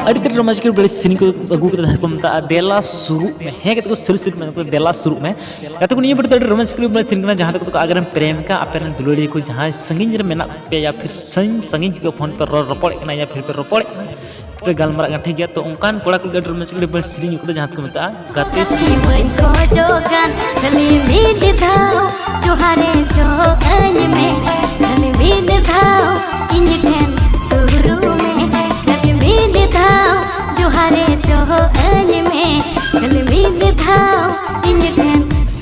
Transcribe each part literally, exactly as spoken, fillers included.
ᱟᱹᱰᱤ ᱛᱮᱫ ᱨᱳᱢᱟᱱᱥ ᱠᱚ ᱵᱟᱹᱲᱤᱡ ᱥᱮᱨᱮᱧ ᱠᱚ ᱟᱹᱜᱩ ᱠᱟᱛᱮ ᱡᱟᱦᱟᱸ ᱠᱚ ᱢᱮᱛᱟᱜᱼᱟ ᱫᱮᱞᱟ ᱥᱩᱨᱩᱜ ᱢᱮ᱾ ᱦᱮᱸ ᱜᱟᱛᱮ ᱠᱚ, ᱥᱟᱹᱨᱤ ᱥᱟᱹᱨᱤ ᱢᱮ, ᱫᱮᱞᱟ ᱥᱩᱨᱩᱜ ᱢᱮ᱾ ᱜᱟᱛᱮ ᱠᱚ, ᱱᱤᱭᱟᱹ ᱵᱟᱨ ᱫᱚ ᱟᱹᱰᱤ ᱨᱳᱢᱟᱱᱥ ᱠᱚ ᱵᱟᱹᱲᱤᱡ ᱥᱮᱨᱮᱧ ᱠᱟᱱᱟ, ᱡᱟᱦᱟᱸ ᱫᱚ ᱠᱚ ᱟᱜᱟᱨᱮᱢ ᱯᱨᱮᱢ ᱠᱟᱜ ᱟᱯᱮ ᱨᱮᱱ ᱫᱩᱞᱟᱹᱲᱤᱭᱟᱹ ᱠᱚ ᱡᱟᱦᱟᱸᱭ ᱥᱟᱺᱜᱤᱧ ᱨᱮ ᱢᱮᱱᱟᱜ ᱯᱮᱭᱟ ᱭᱟ ᱯᱷᱤᱨ ᱥᱟᱺᱜᱤᱧ ᱥᱟᱺᱜᱤᱧ ᱠᱚ ᱯᱷᱳᱱ ᱯᱮ ᱨᱚᱲ ᱨᱚᱯᱚᱲᱮᱫ ᱠᱟᱱᱟ ᱭᱟ ᱯᱷᱤᱨ ᱯᱮ ᱨᱚᱯᱚᱲᱮᱫ ᱠᱟᱱᱟ, ᱯᱮ ᱜᱟᱞᱢᱟᱨᱟᱜ ᱠᱟᱱᱟ, ᱴᱷᱤᱠ ᱜᱮᱭᱟ᱾ ᱛᱚ ᱚᱱᱠᱟᱱ ᱠᱚᱲᱟ ᱠᱩᱲᱤ ᱟᱹᱰᱤ ᱨᱳᱢᱟᱱᱥ ᱠᱚ ᱵᱟᱹᱲᱤᱡ ᱥᱮᱨᱮᱧ ᱠᱚᱫᱚ ᱡᱟᱦᱟᱸ ᱫᱚ ᱠᱚ ᱢᱮᱛᱟᱜᱼᱟ ᱜᱟᱛᱮ ᱥᱩᱨᱩᱜ ᱢᱮ᱾ ᱵᱟᱹᱧ ᱠᱷᱚᱡᱚᱜ ᱠᱟᱱ ᱠᱷᱟᱹᱞᱤ ᱢᱤᱫ ᱫᱷᱟᱣ ᱡᱚᱦᱟᱨᱮ ᱡᱚᱜ ᱟᱹᱧ ᱢᱮ, ᱠᱷᱟᱹᱞᱤ ᱢᱤᱫ ᱫᱷᱟᱣ ᱤᱧ ᱴᱷᱮᱱ ᱥᱩᱨᱩᱜ ᱢᱮ, ᱠᱷᱟᱹᱞᱤ ᱢᱤᱫ ᱫᱷᱟᱣ ᱡᱚᱦᱟᱨᱮ ᱡᱚᱜ ᱟᱹᱧ ᱢᱮ, ᱠᱷᱟᱹᱞᱤ ᱢᱤᱫ ᱫᱷᱟᱣ ᱤᱧ ᱴᱷᱮᱱ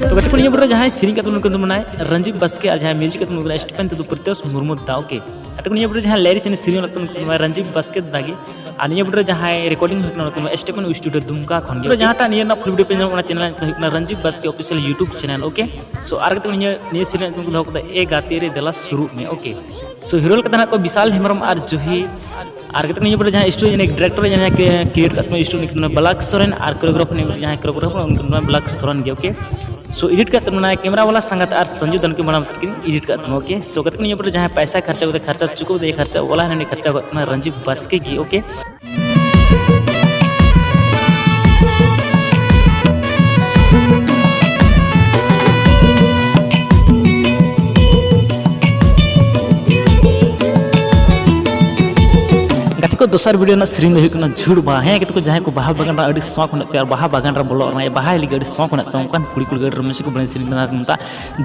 ᱛᱚ ᱜᱟᱛᱮ ᱠᱚ, ᱱᱤᱭᱟᱹ ᱵᱚᱞᱮ ᱡᱟᱦᱟᱸᱭ ᱥᱮᱨᱮᱧ ᱠᱟᱛᱮ ᱩᱱᱠᱩ ᱫᱚ ᱢᱮᱱᱟᱭ ᱨᱚᱧᱡᱤᱛ ᱵᱟᱥᱠᱮ ᱟᱨ ᱡᱟᱦᱟᱸᱭ ᱢᱤᱭᱩᱡᱤᱠ ᱠᱟᱛᱮ ᱩᱱᱠᱩ ᱫᱚ ᱥᱴᱤᱯᱮᱱ ᱛᱮᱫᱚ ᱯᱨᱤᱛᱚᱥ ᱢᱩᱨᱢᱩ ᱫᱟ᱾ ᱳᱠᱮ, ᱜᱟᱛᱮ ᱠᱚ, ᱱᱤᱭᱟᱹ ᱵᱚᱞᱮ ᱡᱟᱦᱟᱸᱭ ᱞᱟᱭᱨᱤᱠ ᱥᱮᱨᱮᱧ ᱚᱱᱟ ᱠᱚ ᱢᱮᱱᱟᱭ ᱨᱚᱧᱡᱤᱛ ᱵᱟᱥᱠᱮ ᱫᱟ ᱜᱮ᱾ ᱟᱨ ᱱᱤᱭᱟᱹ ᱵᱚᱞᱮ ᱡᱟᱦᱟᱸᱭ ᱨᱮᱠᱚᱨᱰᱤᱝ ᱦᱩᱭ ᱠᱟᱱᱟ ᱚᱱᱟ ᱠᱚ ᱢᱮᱱᱟᱭ ᱥᱴᱤᱯᱮᱱ ᱥᱴᱩᱰᱤᱭᱳ ᱫᱩᱢᱠᱟ ᱠᱷᱚᱱ ᱜᱮ᱾ ᱡᱟᱦᱟᱸᱴᱟᱜ ᱱᱤᱭᱟᱹ ᱨᱮᱱᱟᱜ ᱯᱷᱩᱞ ᱵᱷᱤᱰᱤᱭᱳ ᱯᱮ ᱧᱟᱢᱟ ᱚᱱᱟ ᱪᱮᱱᱮᱞ ᱦᱩᱭᱩᱜ ᱠᱟᱱᱟ ᱨᱚᱧᱡᱤᱛ ᱵᱟᱥᱠᱮ ᱚᱯᱷᱤᱥᱤᱭᱟᱞ YouTube ᱪᱮᱱᱮᱞ᱾ ᱳᱠᱮ, ᱥᱳ ᱟᱨ ᱜᱟᱛᱮ ᱠᱚ, ᱱᱤᱭᱟᱹ ᱱᱤᱭᱟᱹ ᱥᱮᱨᱮᱧ ᱧᱩᱛᱩᱢ ᱠᱚ ᱫᱚᱦᱚ ᱠᱟᱫᱟ ᱮ ᱜᱟᱛᱮ ᱨᱮ ᱫᱮᱞᱟ ᱥᱩᱨᱩᱜ ᱢᱮ᱾ ᱳᱠᱮ, ᱥᱳ ᱦᱤᱨᱳ ᱞᱮᱠᱟ ᱛᱮ ᱦᱮᱱᱟᱜ ᱠᱚᱣᱟ ᱵᱤᱥᱟᱞ ᱦᱮᱢᱵᱨᱚᱢ ᱟᱨ ᱡᱩᱦᱤ᱾ ᱟᱨ ᱜᱟᱛᱮ ᱠᱚ, ᱱᱤᱭᱟᱹ ᱵᱚᱞᱮ ᱡᱟᱦᱟᱸᱭ ᱥᱴᱳᱨᱤ ᱡᱟᱦᱟᱸᱭ ᱰᱤᱨᱮᱠᱴᱚᱨ ᱡᱟᱦᱟᱸᱭ ᱠᱨᱤᱭᱮᱴ ᱠᱟᱜ ᱛᱟᱵᱚᱱᱟ ᱥᱴᱳᱨᱤ ᱩᱱᱤ ᱠᱟᱱᱟ ᱵᱞᱟᱠ ᱥᱚᱨᱮᱱ ᱟᱨ ᱠᱳᱨᱤᱭᱳᱜᱨᱟᱯᱷ ᱩᱱᱤ ᱡᱟᱦᱟᱸᱭ ᱠᱳᱨᱤᱭᱳᱜᱨᱟᱯᱷ ᱩᱱᱤ ᱠᱟᱱᱟ ᱵᱞᱟᱠ ᱥᱚᱨᱮᱱ ᱜᱮ᱾ ᱳᱠᱮ, ᱥᱳ ᱮᱰᱤᱴ ᱠᱟᱜ ᱛᱟᱵᱚᱱᱟ ᱠᱮᱢᱮᱨᱟ ᱵᱟᱞᱟ ᱥᱟᱝᱜᱟᱛ ᱟᱨ ᱥᱚᱧᱡᱩ ᱫᱟᱱᱠᱤ ᱢᱟᱲᱟᱝ ᱛᱟᱹᱠᱤᱱ ᱮᱰᱤᱴ ᱠᱟᱜ ᱛᱟᱵᱚᱱᱟ᱾ ᱳᱠᱮ, ᱥᱳ ᱜᱟᱛᱮ ᱠᱚ, ᱱᱤᱭᱟᱹ ᱵᱚᱞᱮ ᱡᱟᱦᱟᱸᱭ ᱯᱟᱭᱥᱟ ᱠᱷᱚᱨᱪᱟ ᱠᱟᱛᱮ ᱠᱷᱚᱨᱪᱟ ᱪᱩᱠᱟᱹᱣ ᱠᱟᱛᱮ ᱠᱷᱚᱨᱪᱟ ᱚᱞᱟ ᱦᱟᱱᱮ ᱠᱷᱚᱨᱪᱟ ᱠᱟᱜ ᱠᱟᱱᱟ ᱨᱚᱧᱡᱤᱛ ᱵᱟᱥᱠᱮ ᱜᱮ᱾ ᱳᱠᱮ, ᱜᱟᱛᱮ ᱠᱚ, ᱫᱚᱥᱟᱨ ᱵᱷᱤᱰᱤᱭᱳ ᱨᱮᱱᱟᱜ ᱥᱮᱨᱮᱧ ᱫᱚ ᱦᱩᱭᱩᱜ ᱠᱟᱱᱟ ᱡᱷᱩᱲ ᱵᱟᱦᱟ᱾ ᱦᱮᱸ ᱜᱟᱛᱮ ᱠᱚ, ᱡᱟᱦᱟᱸᱭ ᱠᱚ ᱵᱟᱦᱟ ᱵᱟᱜᱟᱱ ᱨᱮ ᱟᱹᱰᱤ ᱥᱚᱠ ᱢᱮᱱᱟᱜ ᱯᱮᱭᱟ ᱟᱨ ᱵᱟᱦᱟ ᱵᱟᱜᱟᱱ ᱨᱮ ᱵᱚᱞᱚᱜ ᱨᱮᱱᱟᱜ ᱵᱟᱦᱟ ᱞᱟᱹᱜᱤᱫ ᱟᱹᱰᱤ ᱥᱚᱠ ᱢᱮᱱᱟᱜ ᱯᱮᱭᱟ, ᱚᱱᱠᱟᱱ ᱠᱩᱲᱤ ᱠᱩᱲᱤ ᱟᱹᱰᱤ ᱨᱳᱢᱟᱱᱥ ᱠᱚ ᱵᱟᱹᱲᱤᱡ ᱥᱮᱨᱮᱧ ᱠᱟᱱᱟ ᱢᱮᱛᱟᱜ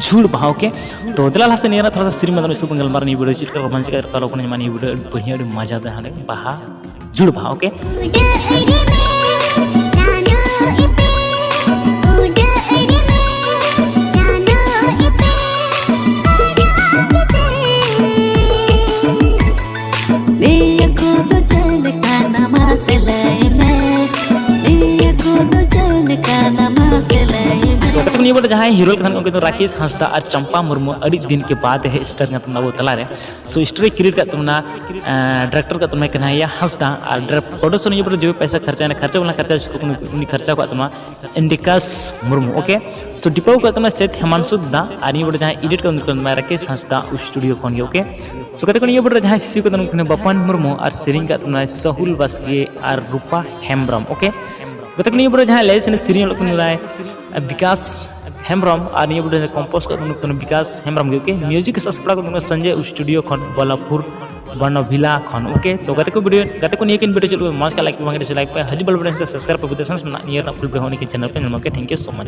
ᱡᱷᱩᱲ ᱵᱟᱦᱟ᱾ ᱳᱠᱮ, ᱛᱚ ᱫᱮᱞᱟ ᱞᱟᱦᱟ ᱥᱮᱫ ᱱᱤᱭᱟᱹ ᱨᱮᱱᱟᱜ ᱛᱷᱚᱲᱟ ᱥᱟ ᱥᱮᱨᱮᱧ ᱵᱟᱫᱟᱢ ᱤᱥᱩ ᱵᱚᱱ ᱜᱟᱞᱢᱟᱨᱟ ᱱᱤᱭᱟᱹ ᱵᱷᱤᱰᱤᱭᱳ ᱪᱮᱫ ᱞᱮᱠᱟ ᱨᱳᱢᱟᱱᱥ ᱠᱟᱛᱮ ᱠᱟᱞᱚ ᱠᱟᱱᱟ ᱢᱟᱱᱮ ᱱᱤᱭᱟᱹ ᱵᱷᱤᱰᱤᱭᱳ ᱟᱹᱰᱤ ᱵᱟᱹᱲᱤᱡ ᱟᱹᱰᱤ ᱢᱚᱡᱟ ᱛᱟᱦᱮᱸ ᱦᱟᱸᱰᱮ ᱵᱟᱦᱟ ᱡᱷᱩᱲ ᱵᱟᱦᱟ᱾ ᱳᱠᱮ, ᱩᱰᱟᱹᱜ ᱨᱮ ᱢᱮ ᱪᱟᱸᱫᱚ ᱤᱯᱤᱞ, ᱩᱰᱟᱹᱜ ᱨᱮ ᱢᱮ ᱪᱟᱸᱫᱚ ᱤᱯᱤᱞ, ᱩᱰᱟᱹᱜ ᱨᱮ ᱢᱮ᱾ ᱱᱤᱭᱟᱹ ᱠᱚᱫᱚ ᱪᱮᱫ ᱞᱮᱠᱟᱱᱟ ᱢᱟᱥᱮ ᱞᱟᱹᱭ ᱢᱮ? ᱱᱤᱭᱟᱹ ᱠᱚᱫᱚ ᱪᱮᱫ ᱞᱮᱠᱟᱱᱟ ᱢᱟᱥᱮ ᱞᱟᱹᱭ ᱢᱮ? ᱱᱤᱭᱟᱹ ᱵᱚᱞᱮ ᱡᱟᱦᱟᱸᱭ ᱦᱤᱨᱳ ᱠᱟᱱᱟ ᱩᱱᱤ ᱫᱚ ᱨᱟᱠᱮᱥ ᱦᱟᱸᱥᱫᱟ ᱟᱨ ᱪᱟᱢᱯᱟ ᱢᱩᱨᱢᱩ ᱟᱹᱰᱤ ᱫᱤᱱ ᱠᱮ ᱵᱟᱫ ᱦᱮᱡ ᱥᱮᱴᱮᱨ ᱠᱟᱱ ᱛᱟᱵᱚᱱᱟ ᱟᱵᱚ ᱛᱟᱞᱟᱨᱮ᱾ ᱥᱳ ᱥᱴᱳᱨᱤ ᱠᱨᱤᱭᱮᱴ ᱠᱟᱜ ᱛᱟᱵᱚᱱᱟ, ᱰᱤᱨᱮᱠᱴᱚᱨ ᱠᱟᱜ ᱛᱟᱵᱚᱱᱟ ᱠᱟᱱᱦᱟᱭᱟ ᱦᱟᱸᱥᱫᱟ ᱟᱨ ᱯᱨᱚᱰᱩᱥᱚᱨ ᱱᱤᱭᱟᱹ ᱵᱚᱞᱮ ᱡᱚᱵᱮ ᱯᱚᱭᱥᱟ ᱠᱷᱚᱨᱪᱟ ᱠᱷᱚᱨᱪᱟ ᱵᱚᱞᱮ ᱠᱷᱚᱨᱪᱟ ᱩᱱᱤ ᱠᱷᱚᱨᱪᱟ ᱠᱟᱜ ᱛᱟᱵᱚᱱᱟ ᱤᱱᱰᱤᱠᱟᱥ ᱢᱩᱨᱢᱩ᱾ ᱳᱠᱮ, ᱥᱳ ᱰᱤᱯᱟᱣ ᱠᱟᱜ ᱛᱟᱵᱚᱱᱟ ᱥᱮᱛ ᱦᱮᱢᱟᱱᱥᱩ ᱫᱟ ᱟᱨ ᱱᱤᱭᱟᱹ ᱵᱚᱞᱮ ᱡᱟᱦᱟᱸᱭ ᱮᱰᱤᱴ ᱠᱟᱜ ᱛᱟᱵᱚᱱᱟ ᱨᱟᱠᱮᱥ ᱦᱟᱸᱥᱫᱟ ᱥᱴᱩᱰᱤᱭᱳ ᱠᱷᱚᱱ ᱜᱮ᱾ ᱳᱠᱮ, ᱥᱳ ᱜᱟᱛᱮ ᱠᱚ ᱱᱤᱭᱟᱹ ᱵᱚᱞᱮ ᱡᱟᱦᱟᱸᱭ ᱥᱤᱥᱤ ᱠᱟᱜ ᱛᱟᱵᱚᱱᱟ ᱵᱟᱯᱟᱱ ᱢᱩᱨᱢᱩ ᱟᱨ ᱥᱮᱨᱮᱧ ᱠᱟᱜ ᱛᱟᱵᱚᱱᱟᱭ ᱥᱟᱦᱩᱞ ᱵᱟᱥᱠᱮ ᱟᱨ ᱨᱩᱯᱟ ᱦᱮᱢᱵᱨᱚᱢ᱾ ᱳᱠᱮ, ᱜᱟᱛᱮ ᱠᱚ ᱱᱤᱭᱟᱹ ᱵᱚᱞᱮ ᱡᱟᱦᱟᱸᱭ ᱞᱟᱹᱭ ᱥᱮᱨᱮᱧ ᱚᱞᱚᱜ ᱠᱟᱱᱟᱭ ᱵᱤᱠᱟᱥ ᱦᱮᱢᱵᱨᱚᱢ ᱟᱨ ᱱᱤᱭᱟᱹ ᱵᱚᱞᱮ ᱠᱚᱢᱯᱳᱡᱽ ᱠᱟᱜ ᱛᱟᱵᱚᱱᱟ ᱵᱤᱠᱟᱥ ᱦᱮᱢᱵᱨᱚᱢ ᱜᱮ᱾ ᱳᱠᱮ, ᱢᱤᱭᱩᱡᱤᱠ ᱥᱟᱥᱯᱲᱟᱣ ᱠᱟᱜ ᱛᱟᱵᱚᱱᱟ ᱥᱚᱧᱡᱚᱭ ᱥᱴᱩᱰᱤᱭᱳ ᱠᱷᱚᱱ ᱵᱚᱞᱞᱚᱵᱷᱯᱩᱨ ᱵᱚᱱᱚᱵᱷᱤᱞᱟ ᱠᱷᱚᱱ᱾ ᱳᱠᱮ, ᱛᱚ ᱜᱟᱛᱮ ᱠᱚ ᱵᱷᱤᱰᱤᱭᱳ ᱜᱟᱛᱮ ᱠᱚ ᱱᱤᱭᱟᱹ ᱠᱤᱱ ᱵᱷᱤᱰᱤᱭᱳ ᱪᱮᱫ ᱞᱮᱠᱟ ᱢᱚᱡᱽ ᱠᱷᱟᱱ ᱞᱟᱭᱤᱠ ᱯᱮ, ᱵᱟᱝ ᱥᱟᱵᱥᱠᱨᱟᱭᱤᱵ ᱯᱮ, ᱵᱩᱫᱷ ᱥᱟᱱᱥ ᱢᱮᱱᱟᱜ ᱱᱤᱭᱟᱹ ᱨᱮᱱᱟᱜ ᱯᱷᱩᱞ ᱵᱷᱤᱰᱤᱭᱳ ᱦᱚᱸ ᱱᱤᱭᱟᱹ ᱪᱮᱱᱮᱞ ᱯᱮ ᱧᱟᱢᱟ᱾ ᱳᱠᱮ, ᱛᱷᱮᱝᱠ ᱭᱩ ᱥᱳ ᱢᱟᱪ᱾